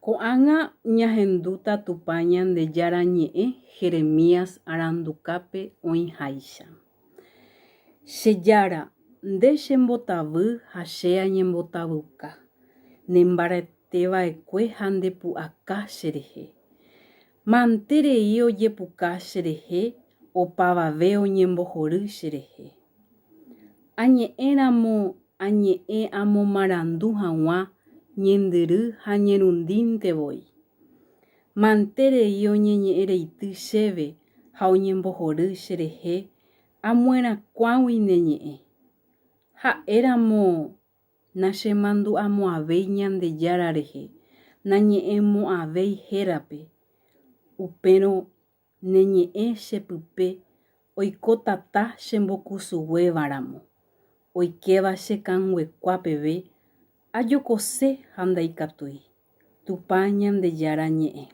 Ko'ág̃a ñahendúta Tupã Ñandejára ñe'ẽ Jeremías arandukápe oĩháicha. Che Jára, nde chembotavy ha che añembotavyuka, ne mbarete va'ekue ha nde pu'aka che rehe. Mante rei ojepuka che rehe, opavave oñembohory che rehe. Añe'ẽ ramo añe'ẽ amomarandu hag̃ua ñendyry ha ñerundínte voi. Mante rei oñeñe'ẽ reity chéve ha oñembohory cherehe amyerakuãgui ne ñe'ẽ. Ha'e ramo nachemandu'amo'ãvéi Ñandejára rehe, nañe'ẽmo'ãvéi hérape. Upérõ Ne ñe'ẽ che pype oiko tata chembokusuguéva ramo, oikéva che kanguekua peve, ajokose ha ndaikatúi. Tupã Ñandejára ñe'ẽ.